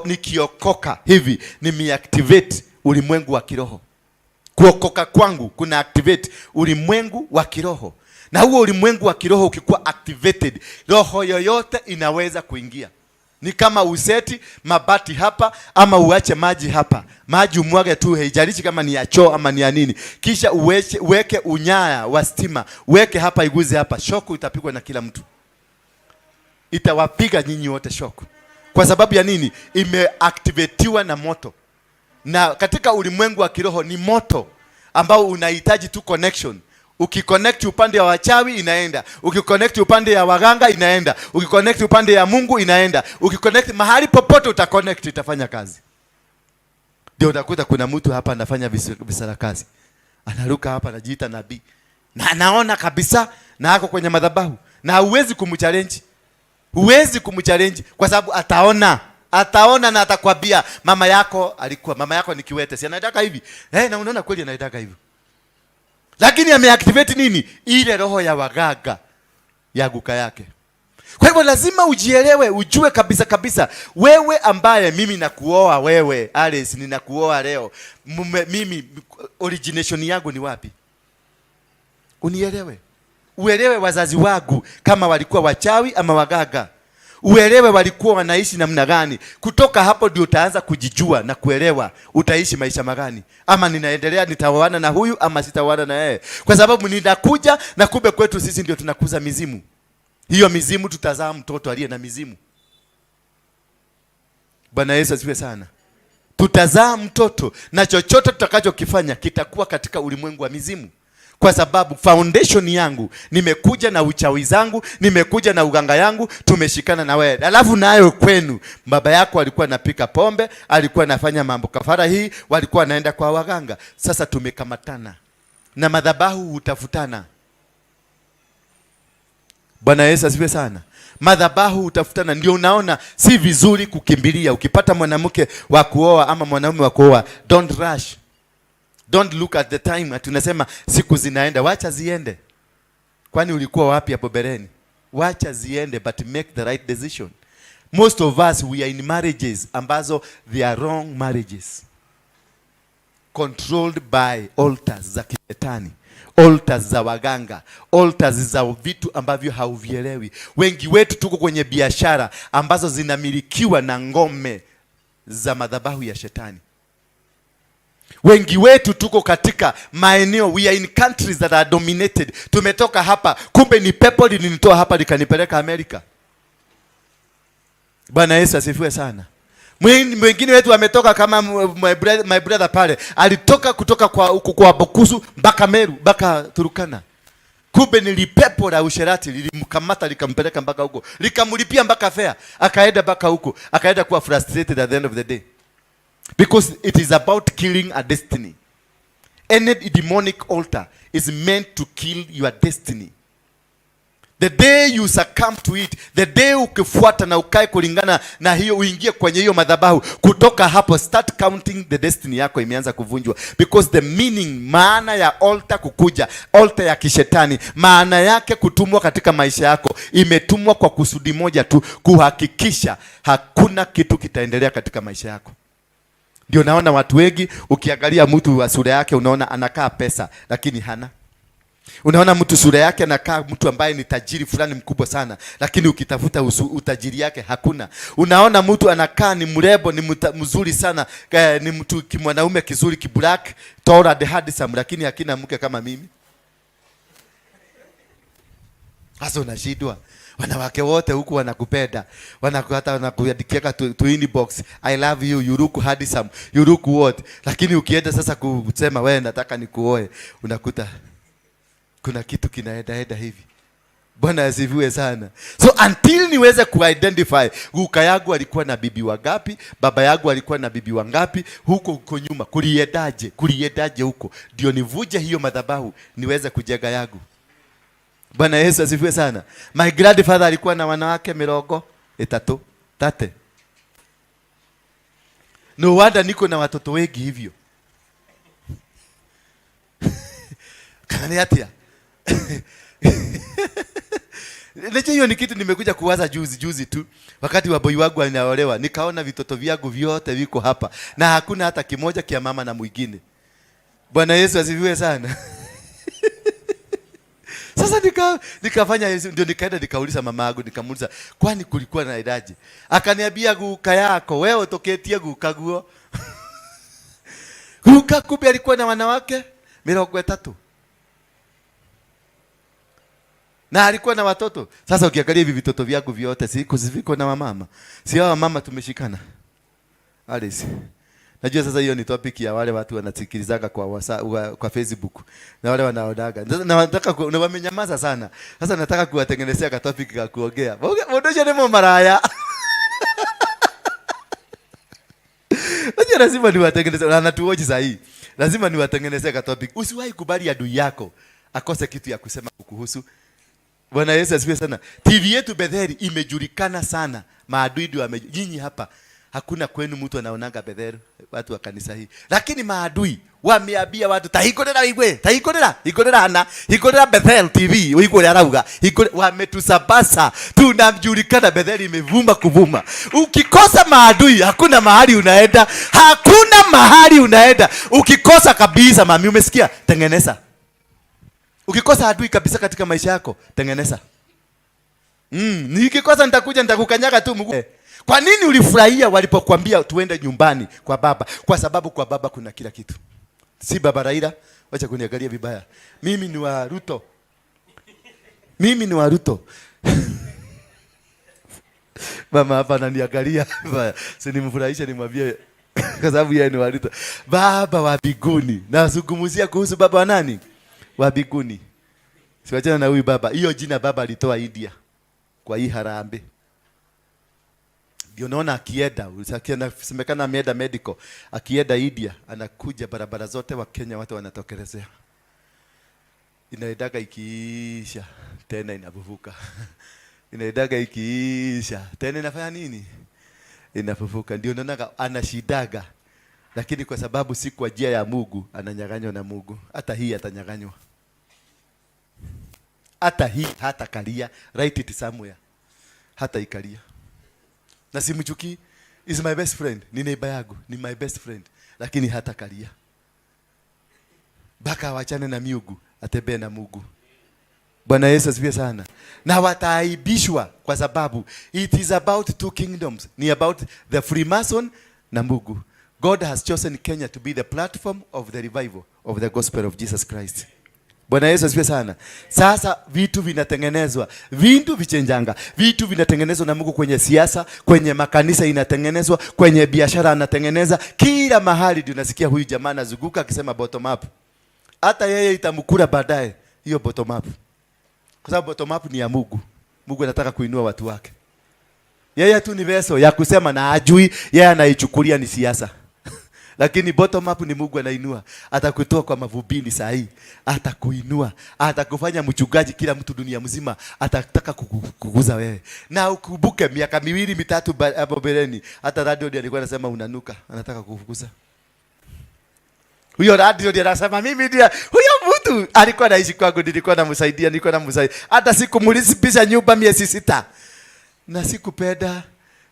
nikiokoka hivi nimeactivate ulimwengu wa kiroho. Kuokoka kwangu kuna activate ulimwengu wa kiroho, na huo ulimwengu wa kiroho ukikuwa activated, roho yoyote inaweza kuingia. Ni kama useti mabati hapa ama uache maji hapa, maji umwage tu, haijalishi kama ni ya choo ama ni ya nini, kisha uweke unyaya wa stima, uweke hapa, iguze hapa, shock itapigwa na kila mtu, itawapiga nyinyi wote shock. Kwa sababu ya nini? Imeactivatiwa na moto, na katika ulimwengu wa kiroho ni moto ambao unahitaji tu connection. Ukiconnect upande wa wachawi inaenda, ukiconnect upande ya waganga inaenda, ukiconnect upande ya Mungu inaenda, ukiconnect mahali popote utaconnect itafanya kazi. Ndio utakuta kuna mtu hapa anafanya visarakazi, anaruka hapa anajiita nabii na anaona kabisa na ako kwenye madhabahu, na huwezi kumchallenge, huwezi kumchallenge kwa sababu ataona, ataona na atakwambia mama yako alikuwa, mama yako ni kiwete, si anataka hivi na unaona kweli anataka hivi, lakini ameactivate nini? Ile roho ya waganga ya guka yake. Kwa hivyo lazima ujielewe, ujue kabisa kabisa, wewe ambaye mimi nakuoa wewe Alice, ninakuoa leo mume, mimi origination yangu ni wapi? Unielewe, uelewe wazazi wangu kama walikuwa wachawi ama waganga, uelewe walikuwa wanaishi namna gani. Kutoka hapo ndio utaanza kujijua na kuelewa utaishi maisha magani, ama ninaendelea nitaoana na huyu ama sitaoana na yeye, kwa sababu ninakuja na kumbe kwetu sisi ndio tunakuza mizimu. Hiyo mizimu tutazaa mtoto aliye na mizimu. Bwana Yesu asifiwe sana. Tutazaa mtoto na chochote tutakachokifanya kitakuwa katika ulimwengu wa mizimu, kwa sababu foundation yangu nimekuja na uchawi zangu, nimekuja na uganga yangu, tumeshikana na wewe. Alafu nayo kwenu baba yako alikuwa anapika pombe, alikuwa anafanya mambo kafara hii, walikuwa wanaenda kwa waganga. Sasa tumekamatana na madhabahu hutafutana. Bwana Yesu asifiwe sana. Madhabahu hutafutana, ndio unaona si vizuri kukimbilia. Ukipata mwanamke wa kuoa ama mwanaume wa kuoa, don't rush. Don't look at the time. Tunasema siku zinaenda, wacha ziende. Kwani ulikuwa wapi hapo bereni? Wacha ziende, but make the right decision. Most of us, we are in marriages ambazo they are wrong marriages, controlled by altars za kishetani, altars za waganga, altars za vitu ambavyo hauvielewi. Wengi wetu tuko kwenye biashara ambazo zinamilikiwa na ngome za madhabahu ya shetani. Wengi wetu tuko katika maeneo, we are in countries that are dominated. Tumetoka hapa, kumbe ni pepo lilinitoa hapa likanipeleka Amerika. Bwana Yesu asifiwe sana. Mwingine wetu ametoka kama my brother pale, alitoka kutoka kwa huko kwa Bukusu mpaka Meru mpaka Turkana. Kumbe ni lipepo la usherati lilimkamata likampeleka mpaka huko, likamlipia mpaka fare, akaenda mpaka huko, akaenda kuwa frustrated at the end of the day, because it is about killing a destiny. Any demonic altar is meant to kill your destiny. The day you succumb to it, the day ukifuata na ukae kulingana na hiyo, uingie kwenye hiyo madhabahu, kutoka hapo start counting the destiny yako imeanza kuvunjwa. Because the meaning, maana ya altar kukuja, altar ya kishetani, maana yake kutumwa katika maisha yako, imetumwa kwa kusudi moja tu, kuhakikisha hakuna kitu kitaendelea katika maisha yako. Ndio naona watu wengi, ukiangalia mtu wa sura yake unaona anakaa pesa, lakini hana. Unaona mtu sura yake anakaa mtu ambaye ni tajiri fulani mkubwa sana, lakini ukitafuta utajiri yake hakuna. Unaona mtu anakaa ni mrembo, ni mzuri sana, ni mtu kimwanaume kizuri, kiblack, tall and handsome, lakini hakina mke kama mimi. Sasa unashindwa. Wanawake wote huku wanakupenda. Hata wanakuandikia tu inbox, "I love you, you look handsome, you look what." Lakini ukienda sasa kusema, "Wewe, nataka nikuoe," unakuta kuna kitu kinaenda enda hivi. Bwana asifiwe sana. So until niweze kuidentify guka yangu alikuwa na bibi wangapi, baba yangu alikuwa na bibi wangapi, huko huko nyuma kuliendaje, kuliendaje huko, ndio nivuje hiyo madhabahu niweze kujenga yangu. Bwana Yesu asifiwe sana. My grandfather alikuwa na wanawake 30 tate. No wonder niko na watoto wengi hivyo. Kana ni atia? Lecho hiyo ni kitu nimekuja kuwaza juzi juzi tu wakati wa boy wangu anaolewa, nikaona vitoto vyangu vyote viko hapa na hakuna hata kimoja kia mama na mwingine. Bwana Yesu asifiwe sana. Sasa nikafanya ndio nikaenda nikauliza mama yangu, nikamuuliza, "Kwani kulikuwa na idaji?" Akaniambia, "Guka yako wewe utoketie guka guo." Guka kumbe alikuwa na wanawake 30 na alikuwa na watoto. Sasa ukiangalia hivi vitoto vyangu vyote siko viko na wamama. Si hao wamama tumeshikana. Alice. Najua sasa hiyo ni topic ya wale watu wanasikilizaga kwa kwa Facebook na wale wanaonaga. Sasa na nataka na wamenyamaza sana. Sasa nataka kuwatengenezea ka topic ka kuongea. Mundu ucio ni maraya. Najua lazima niwatengeneze na natuoji sahi. Lazima niwatengenezee ka topic. Usiwahi kubali adui yako akose kitu ya kusema kukuhusu. Bwana Yesu asifiwe sana. TV yetu Betheli imejulikana sana. Maadui ndio nyinyi hapa hakuna kwenu mtu anaonanga Betheli, watu wa kanisa hii. Lakini maadui wameambia watu, "Tahingũrĩra wĩigue, tahingũrĩra, hingũrĩra hana, hingũrĩra Bethel TV, wĩigue ũrĩa arauga." Hingũrĩra, wametusabasa. Tunajulikana, Betheli imevuma kuvuma. Ukikosa maadui hakuna mahali unaenda. Hakuna mahali unaenda. Ukikosa kabisa, mami, umesikia? Tengeneza. Ukikosa adui kabisa katika maisha yako, tengeneza. Nikikosa nitakuja nitakukanyaga tu mguu. Kwa nini ulifurahia walipokuambia tuende nyumbani kwa baba? Kwa sababu kwa baba kuna kila kitu. Si baba Raila, wacha kuniangalia vibaya. Mimi ni wa Ruto. Mimi ni wa Ruto. Mama hapa ananiangalia vibaya. Si nimfurahishe nimwambie kwa sababu yeye ni wa Ruto. Baba wa mbinguni. Nazungumzia kuhusu baba wa nani? Wa mbinguni. Siwachana na huyu baba. Hiyo jina baba alitoa India kwa hii harambee. Ndio naona akienda, semekana ameenda medical, akienda India anakuja barabara zote wa Kenya watu wanatokelezea. Inaendaga ikiisha tena inafufuka. Inaendaga ikiisha tena inafanya nini? Inafufuka. Ndio naona anashidaga. Lakini kwa sababu si kwa njia ya Mungu, ananyang'anywa na Mungu. Hata hii atanyang'anywa. Hata hii hata kalia, write it somewhere. Hata ikalia. Na simchukii, is my best friend, ni neighbor yangu, ni my best friend, lakini hata kalia. Mpaka awachane na miungu, atembee na Mungu. Bwana Yesu asifiwe sana. Na wataaibishwa kwa sababu it is about two kingdoms. Ni about the Freemason na Mungu. God has chosen Kenya to be the platform of the revival of the gospel of Jesus Christ. Bwana Yesu asifiwe sana. Sasa vitu vinatengenezwa, vitu vichenjanga, vitu vinatengenezwa na Mungu kwenye siasa, kwenye makanisa inatengenezwa, kwenye biashara anatengeneza, kila mahali ndio nasikia huyu jamaa anazunguka akisema bottom up. Hata yeye itamkula baadaye hiyo bottom up, kwa sababu bottom up ni ya Mungu. Mungu anataka kuinua watu wake. Yeye tu ni vessel ya kusema na ajui, yeye anaichukulia ni siasa. Lakini bottom up ni Mungu anainua. Atakutoa kwa mavumbini saa hii, atakuinua, atakufanya mchungaji, kila mtu dunia mzima atataka kukuguza wewe. Na ukumbuke miaka 2 3 hapo mbeleni, hata radio ndiye alikuwa anasema unanuka, anataka kukuguza. Huyo radio ndiye anasema mimi ndiye huyo mtu alikuwa anaishi kwangu, nilikuwa namsaidia, nilikuwa namsaidia. Hata sikumlipisha nyumba miezi 6. Na sikupenda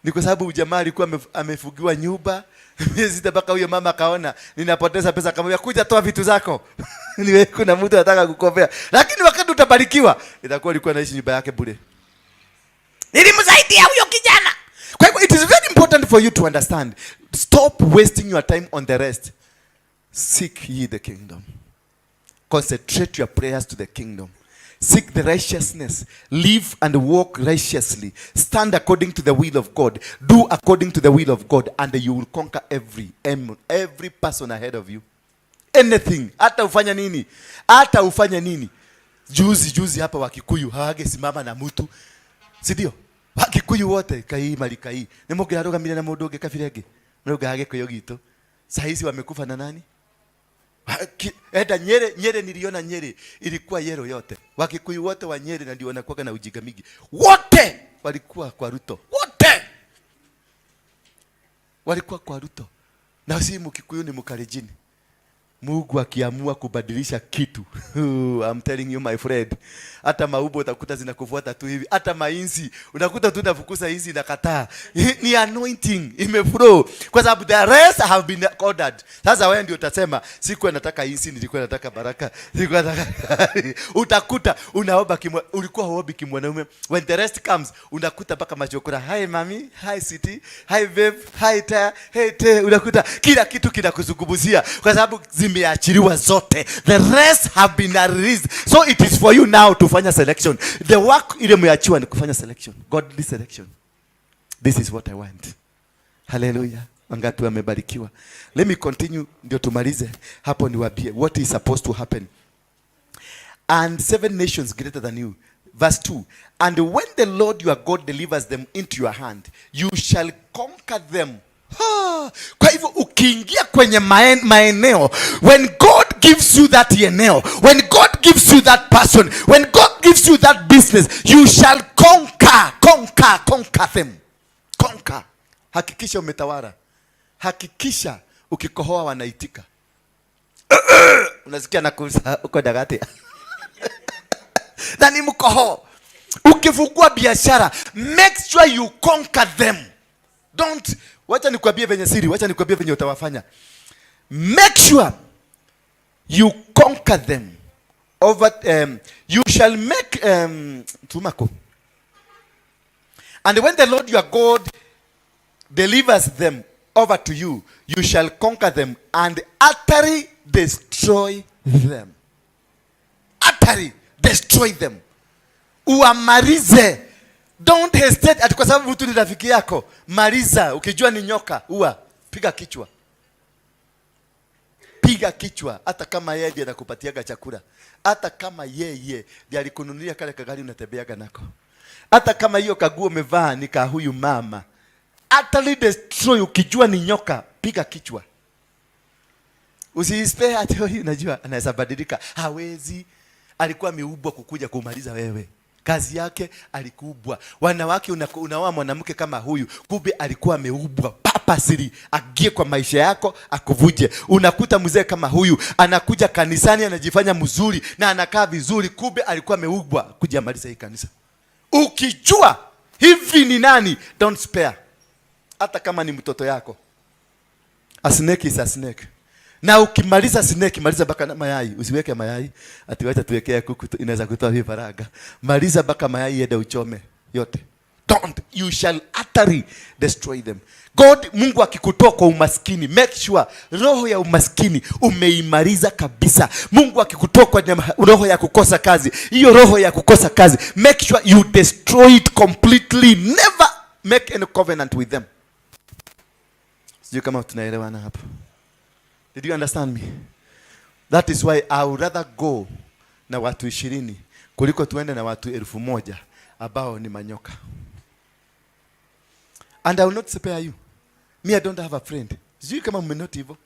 ni kwa sababu jamaa alikuwa amefugiwa nyumba miezi 6 mpaka huyo mama akaona ninapoteza pesa, akamwambia, "Kuja toa vitu zako." Niwe kuna mtu anataka kukopea. Lakini wakati utabarikiwa, itakuwa alikuwa anaishi nyumba yake bure. Nilimsaidia huyo kijana. Kwa hivyo it is very important for you to understand. Stop wasting your time on the rest. Seek ye the kingdom. Concentrate your prayers to the kingdom. Seek the righteousness. Live and walk righteously. Stand according to the will of God. Do according to the will of God, and you will conquer every person ahead of you. Anything. Hata ufanye nini? Hata ufanye nini? Juzi juzi hapa Wakikuyu hawagesimama na mtu. Si ndio? Wakikuyu wote kai mali kai. Nĩ mũngĩrarũgamire na mũndũ ũngĩ kabira ĩngĩ. Mũrauga Gĩkũyũ gitũ. Saa hizi wamekufa na nani? Enda Nyeri, Nyeri niliona Nyeri ilikuwa yellow yote. Wakikuyu wote wa Nyeri na ndio wanakuwa na ujinga mingi. Wote walikuwa kwa Ruto. Wote walikuwa kwa Ruto. Na si Mkikuyu, ni Mkalenjin. Mungu akiamua kubadilisha kitu, I'm telling you, my friend, hata maubo utakuta zinakufuata tu hivi, hata mainzi unakuta tu unafukuza hizi nakataa. Ni anointing imeflow, kwa sababu the rest have been ordered. Sasa wewe ndio utasema, "Sikuwa nataka hizi, nilikuwa nataka baraka, sikuwa nataka." Utakuta unaomba kimwa, ulikuwa huombi kimwanaume. When the rest comes, unakuta mpaka machokora, "Hi mami, hi city, hi babe, hi ta, hey te," unakuta kila kitu kinakuzungumzia kwa sababu zimeachiliwa zote. The rest have been released, so it is for you now to fanya selection. The work ile mmeachiwa ni kufanya selection, godly selection. This is what I want. Haleluya! Wangapi wamebarikiwa? Let me continue ndio tumalize hapo, niwaambie what is supposed to happen. And seven nations greater than you. Verse 2. And when the Lord your God delivers them into your hand, you shall conquer them. Ah, kwa hivyo ukiingia kwenye maeneo, when God gives you that eneo, when God gives you that person, when God gives you that business, you shall conquer, conquer, conquer them. Conquer. Hakikisha umetawala. Hakikisha ukikohoa wanaitika. Unasikia nakusa uko dagati na ni mkoho. Ukifungua biashara, make sure you conquer them. Don't, wacha nikwambie venye siri, wacha nikwambie venye utawafanya. Make sure you conquer them over you shall make tumako. And when the Lord your God delivers them over to you, you shall conquer them and utterly destroy them. Utterly destroy them. Uamalize. Don't hesitate ati kwa sababu mtu ni rafiki yako. Maliza. Ukijua ni nyoka, ua, piga kichwa. Piga kichwa, hata kama yeye ndiye anakupatiaga chakula, hata kama yeye ndiye alikununulia kale kagari unatembeaga nako, hata kama hiyo kaguo umevaa ni ka huyu mama. Utterly destroy. Ukijua ni nyoka, piga kichwa. Usispare ati huyu unajua anaweza badilika. Hawezi. Alikuwa ameumbwa kukuja kumaliza wewe. Kazi yake alikuubwa. Wanawake, unaoa mwanamke kama huyu, kumbe alikuwa ameumbwa purposely agie kwa maisha yako akuvuje. Unakuta mzee kama huyu anakuja kanisani anajifanya mzuri na anakaa vizuri, kumbe alikuwa ameumbwa kuja amaliza hii kanisa. Ukijua hivi ni nani, don't spare, hata kama ni mtoto yako. A snake is a snake. Na ukimaliza snake, maliza mpaka na mayai. Usiweke mayai ati wacha tuwekee kuku inaweza kutoa vifaranga. Maliza mpaka mayai, ende uchome yote. Don't. You shall utterly destroy them. God, Mungu akikutoa kwa umaskini, make sure roho ya umaskini umeimaliza kabisa. Mungu akikutoa kwa roho ya kukosa kazi, hiyo roho ya kukosa kazi, make sure you destroy it completely. Never make any covenant with them. Sijui kama tunaelewana hapo. Did you understand me? That is why I would rather go na watu 20 kuliko tuende na watu 1000 ambao ni manyoka. And I will not spare you. Me, I don't have a friend. Sijui kama mmenote hivyo.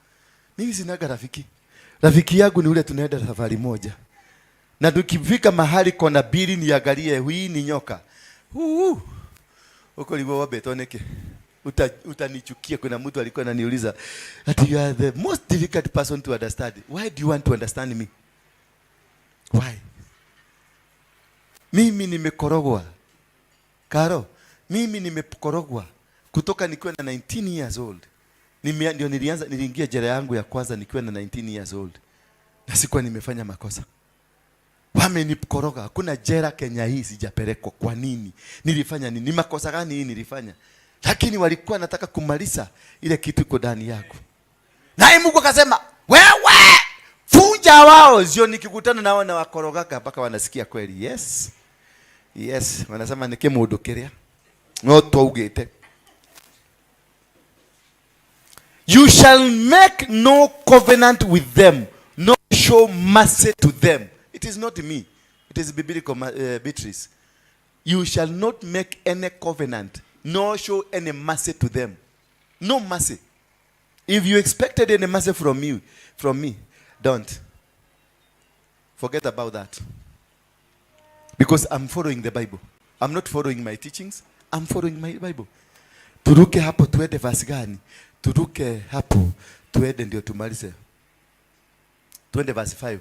Mimi sinaga rafiki. Rafiki yangu ni ule tunaenda safari moja. Na tukifika mahali kona mbili niangalie hii ni nyoka. Huu. Huko libo wabetwo niki? Utanichukia. Kuna mtu alikuwa ananiuliza that you are the most difficult person to understand. Why do you want to understand me? Why? Mimi nimekorogwa. Karo, mimi nimekorogwa kutoka nikiwa na 19 years old. Ndio nilianza, niliingia jela yangu ya kwanza nikiwa na 19 years old. Na sikuwa nimefanya makosa. Wamenikoroga. Hakuna jela Kenya hii sijapelekwa. Kwa nini? Nilifanya nini? Ni makosa gani hii nilifanya? Lakini walikuwa nataka kumaliza ile kitu iko ndani yako. Naye Mungu akasema, wewe vunja wao. Sio nikikutana nao na wakorogaka mpaka wanasikia kweli. Yes. Yes, wanasema niki mundu kiria. No twaugite. You shall make no covenant with them, no show mercy to them. It is not me. It is biblical, Beatrice. You shall not make any covenant, nor show any mercy to them. No mercy. If you expected any mercy from me, don't. Forget about that. Because I'm following the Bible. I'm not following my teachings. I'm following my Bible. Turuke hapo tuende verse gani? Turuke hapo tuende ndio tumalize. Tuende verse 5.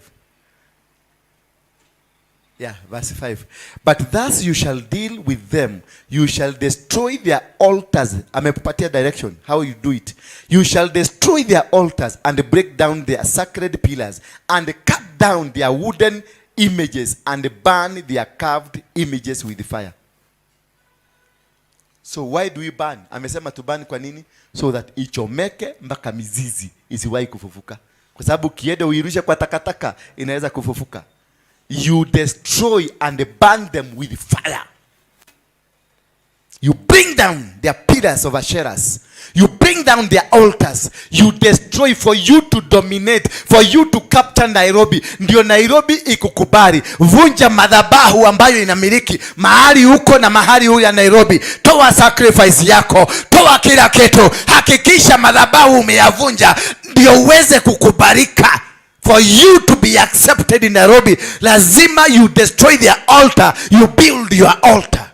Yeah, verse 5. But thus you shall deal with them. You shall destroy their altars. Amekupatia direction how you do it. You shall destroy their altars and break down their sacred pillars and cut down their wooden images and burn their carved images with fire. So why do we burn? Amesema tu burn kwa nini? So that ichomeke mpaka mizizi isiwahi kufufuka. Kwa sababu ukienda uirushe kwa takataka inaweza kufufuka. You destroy and burn them with fire. You bring down their pillars of Asherahs. You bring down their altars. You destroy for you to dominate, for you to capture Nairobi. Ndio Nairobi ikukubali. Vunja madhabahu ambayo inamiliki mahali huko na mahali huko ya Nairobi. Toa sacrifice yako, toa kila kitu. Hakikisha madhabahu umeyavunja ndio uweze kukubalika. For you to be accepted in Nairobi, lazima you destroy their altar, you build your altar.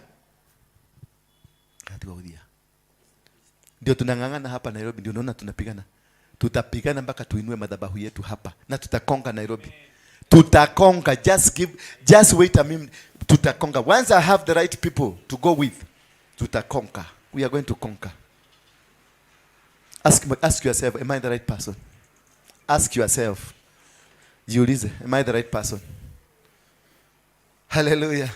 Ndio tunang'ang'ana hapa Nairobi, ndio unaona tunapigana. Tutapigana mpaka tuinue madhabahu yetu hapa na tutakonga Nairobi. Tutakonga, just wait a minute. Tutakonga. Once I have the right people to go with, tutakonga. We are going to conquer. Ask yourself, am I the right person? Ask yourself. Jiulize, am I the right person? Hallelujah.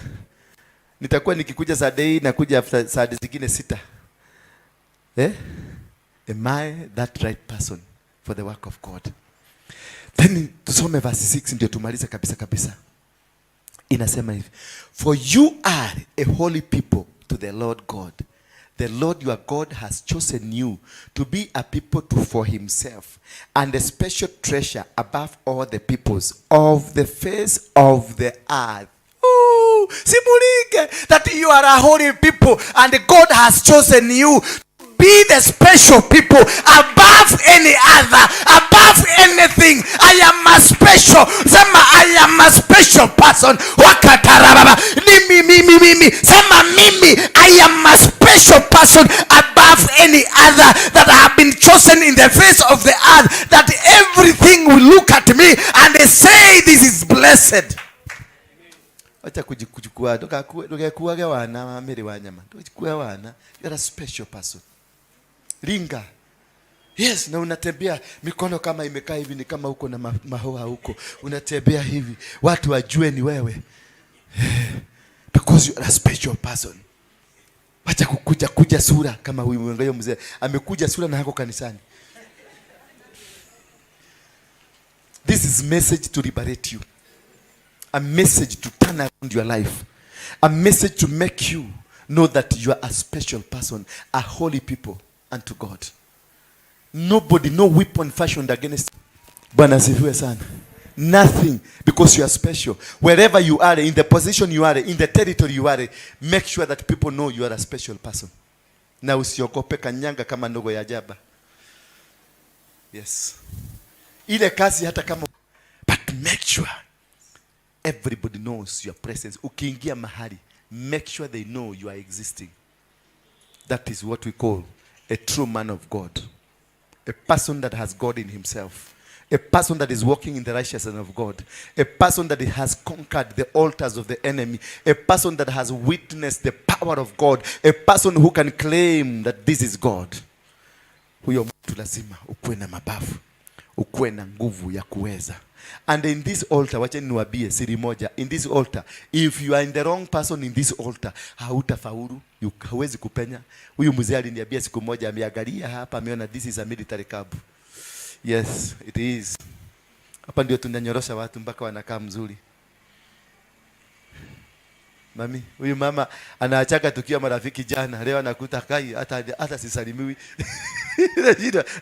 Nitakuwa nikikuja Sunday na kuja after Sunday zingine 6. Am I that right person for the work of God? Then tusome verse 6 ndio tumalize kabisa kabisa. Inasema hivi, for you are a holy people to the Lord God. The Lord your God has chosen you to be a people for himself and a special treasure above all the peoples of the face of the earth. Ooh, simulinge that you are a holy people and God has chosen you to be the special people above any other, above anything. I am a special. Sema, I am a special person. Wakatarababa. Ni mimi, mimi, mimi. Sema mimi, I am a special person above any other that have been chosen in the face of the earth, that everything will look at me and they say this is blessed. Acha kujikuchukua, ndugekuage wana wa mĩrĩ wa nyama. Ndugekue wana. You are a special person. Ringa. Yes, na unatembea mikono kama imekaa hivi, ni kama uko na mahoa huko. Unatembea hivi, watu wajue ni wewe. Because you are a special person. Wacha kukuja kuja sura kama huyu mwangalia mzee amekuja sura na hako kanisani. This is message to liberate you. A message to turn around your life. A message to make you know that you are a special person, a holy people unto God. Nobody, no weapon fashioned against. Bwana asifiwe sana. Nothing, because you are special. Wherever you are, in the position you are, in the territory you are, make sure that people know you are a special person. Na usiogope, kanyanga kama ndogo ya jaba. Yes. Ile kazi hata kama, but make sure everybody knows your presence. Ukiingia mahali, make sure they know you are existing. That is what we call a true man of God. A person that has God in himself. A person that is walking in the righteousness of God. A person that has conquered the altars of the enemy. A person that has witnessed the power of God. A person who can claim that this is God. Huyo mtu lazima ukuwe na mabavu, ukuwe na nguvu ya kuweza. And in this altar, wacha niwaambie siri moja. In this altar, if you are in the wrong person in this altar, hautafaulu, hauwezi kupenya. Huyu mzee aliniambia siku moja, ameangalia hapa, ameona this is a military camp. Yes, it is. Hapa ndio tunanyorosha watu mpaka wanakaa mzuri. Mami, huyu mama anaachaga tukiwa marafiki jana, leo anakuta kai hata sisalimiwi.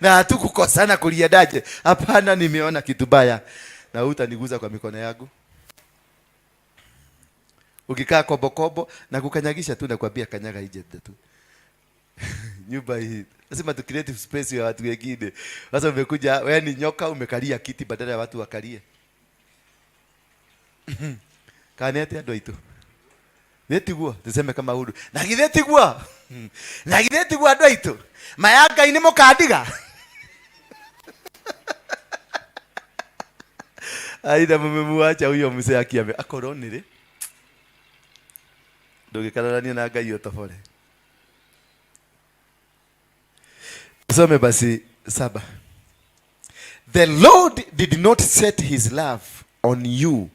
Na hatukukosana kuliendaje? Hapana, nimeona kitu baya. Na utaniguza kwa mikono yangu. Ukikaa kobo kobo na kukanyagisha tu, nakwambia kanyaga ije tu. Nyumba hii lazima tu create space ya watu wengine. Sasa umekuja wewe ni nyoka, umekalia kiti badala ya watu wakalie. Kanete andũ aitũ. Githĩ tiguo tuseme kama hudu na githĩ tiguo na githĩ tiguo andũ aitũ maya Ngai nĩ mũkandiga aitha mũmemuacha huyo mzee akiame akorwo nĩ rĩ ndũgĩkararania na Ngai ũtobore. Tusome basi 7. The Lord did not set his love on you,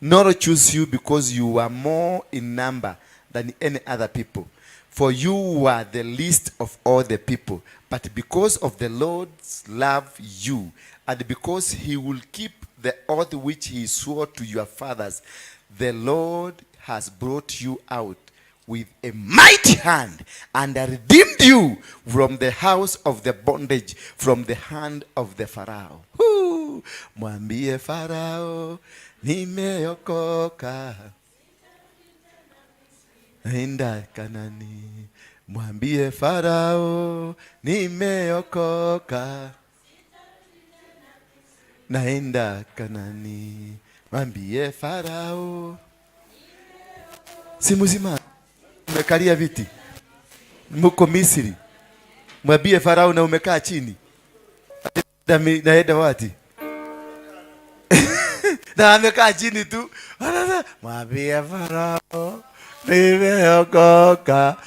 nor choose you because you were more in number than any other people. For you were the least of all the people. But because of the Lord's love you, and because he will keep the oath which he swore to your fathers, the Lord has brought you out with a mighty hand and redeemed you from the house of the bondage, from the hand of the Pharaoh. Woo! Mwambie Farao, nimeokoka. Enda Kanani. Mwambie Farao, nimeokoka. Naenda Kanani. Mwambie Farao. Si mzima umekalia viti, mko Misri. Mwambie Farao na umekaa chini. Naenda wapi? Na amekaa chini tu. Mwambie Farao nimeokoka.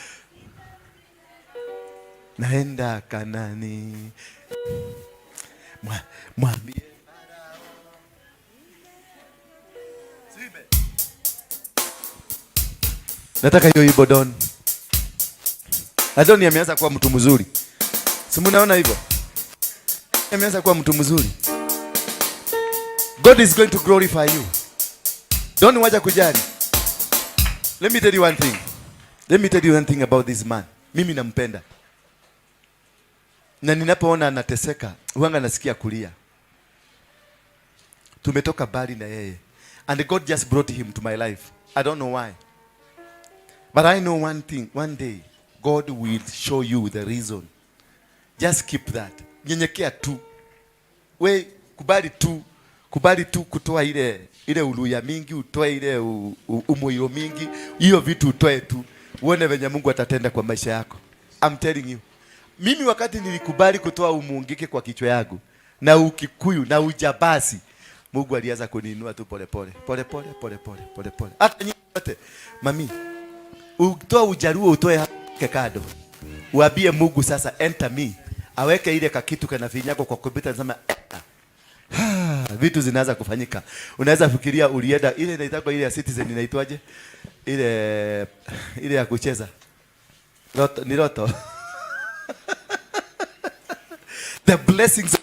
Naenda Kanani. Mwambie Farao. Nataka hiyo ibo Don. Adoni ameanza kuwa mtu mzuri. Si mnaona hivyo? Ameanza kuwa mtu mzuri. God is going to glorify you. Don't wacha kujali. Let me tell you one thing. Let me tell you one thing about this man. Mimi nampenda. Na ninapoona anateseka, huanga nasikia kulia. Tumetoka mbali na yeye. And God just brought him to my life. I don't know why. But I know one thing. One day, God will show you the reason. Just keep that. Nyenyekea tu. We, kubali tu. Kubali tu kutoa ile uluya mingi, utoe ile umoyo mingi. Hiyo vitu utoe tu. Uone venye Mungu atatenda kwa maisha yako. I'm telling you. Mimi wakati nilikubali kutoa umungike kwa kichwa yangu na ukikuyu na ujabasi, Mungu alianza kuniinua tu pole pole. Pole pole pole pole pole pole. Hata nyinyi wote, mami, utoe ujaruo, utoe kado. Uambie Mungu sasa enter me. Aweke ile kakitu kana vinyako kwa kompyuta, nasema vitu zinaanza kufanyika. Unaweza fikiria ulienda ile inaitwa ile ya Citizen inaitwaje? Ile ya kucheza. Roto, ni roto. The blessings